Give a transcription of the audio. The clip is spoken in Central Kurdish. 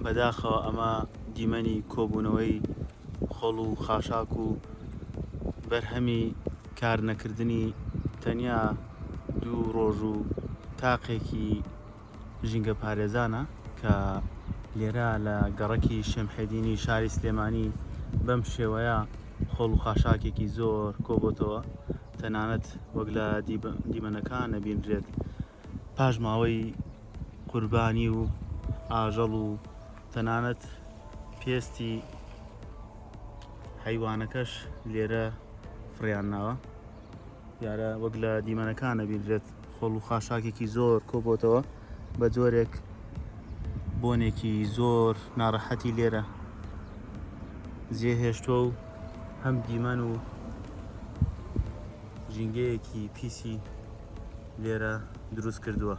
بەداخەوە ئەمە دیمەنی کۆبوونەوەی خۆڵ و خاشاک و بەرهەمی کارنەکردنی تەنیا دوو ڕۆژ و تاقێکی ژینگەپارێزانە کە لێرە لە گەڕەکی شێمحێدینی شاری سلێمانی بەم شێوەیە خۆڵ و خاشاکێکی زۆر کۆبۆتەوە تەنانەت وەک لە دیمەنەکان نەبینرێت پاشماوەی قوربانی و ئاژەڵ و تەنانەت پێستی حەیوانەکەش لێرە فڕیان ناوە. دیارە وەک لە دیمەنەکان نەبینرێت خۆڵ و خاشاکێکی زۆر کۆبۆتەوە بە جۆرێک بۆنێکی زۆر ناڕەحەتی لێرە جێهێشتووە و هەم دیمەن و ژینگەیەکی پیسی لێرە دروست کردووە.